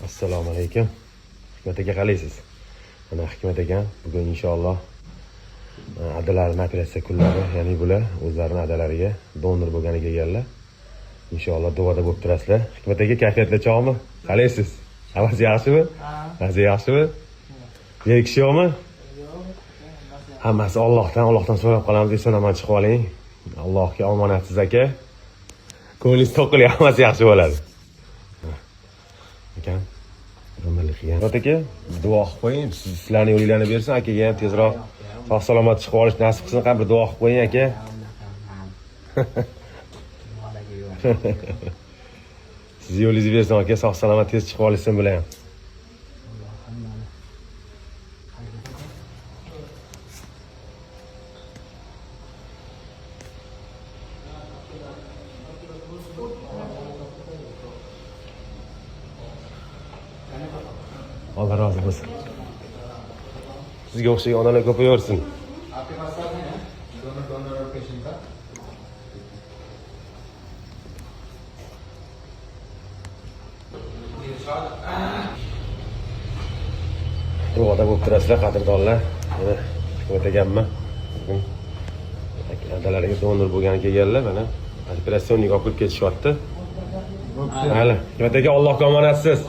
Assalomu alaykum. Hikmat aka, qalaysiz? Mana Hikmat aka bugun inshaalloh adalarini operatsiya kunlari, ya'ni bular o'zlarini adalariga donor bo'lgani kelganlar. Inshaalloh duoda bo'lib turasizlar. Hikmat aka, kayfiyatlar chog'mi? Qalaysiz? Hammasi yaxshimi? Hammasi yaxshimi? Zerikish yo'qmi? Hammasi Allohdan, Allohdan so'rab qolamiz, eson omon chiqib oling. Allohga omonatsiz aka. Ko'nglingiz to'q qiling, hammasi yaxshi bo'ladi. Akam donorlik qilgan. Hikmat aka, duo qilib qo'ying, sizlarning yo'linglarni bersin, akaga ham tezroq sog' salomat chiqib olish nasib qilsin, qani bir duo qilib qo'ying aka. Sizni yo'lingizni bersin aka, sog' salomat tez chiqib olishsin bular ham. Alloh rozi bo'lsin. Sizga o'xshagan odamlar ko'payaversin. आपके पास सब है ना, दोनों डोनर और पेशेंट का? Duoda bo'lib turasizlar, qadrdonlar. Mana Hikmat akammi bugun adalariga donor bo'lgani kelganlar, mana операционный ga olib kirib ketishyapti. Mayli, Hikmat aka, Allohga omonatsiz.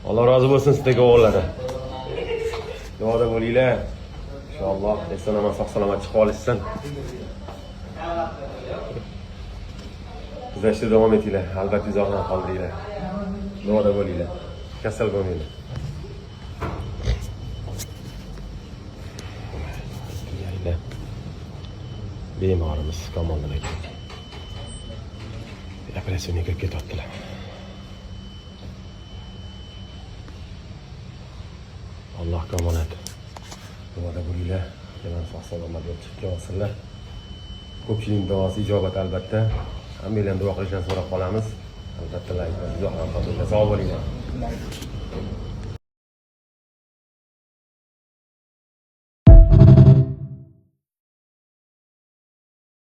Alloh rozi bo'lsin sizdagi o'g'illardan. Duoda bo'linglar. Inshaalloh eson omon sog' salomat chiqib olishsin. Kuzatishda davom etinglar. Albatta izohdan qoldiringlar. Duoda bo'linglar. Kasal bo'lmanglar. Turganinglar. Bemorimiz Kamoliddin aka. Operatsiyaga kirib ketyaptilar. Allohga omonat. Duoda bo'linglar. Yana sog' salomat bo'lib chiqib kelsinlar. Ko'pchilikning duosi ijobat albatta. Hammanglarni duo qilishdan so'rab qolamiz. Albatta layk va izoh ham qoldiringlar. Sog' bo'linglar.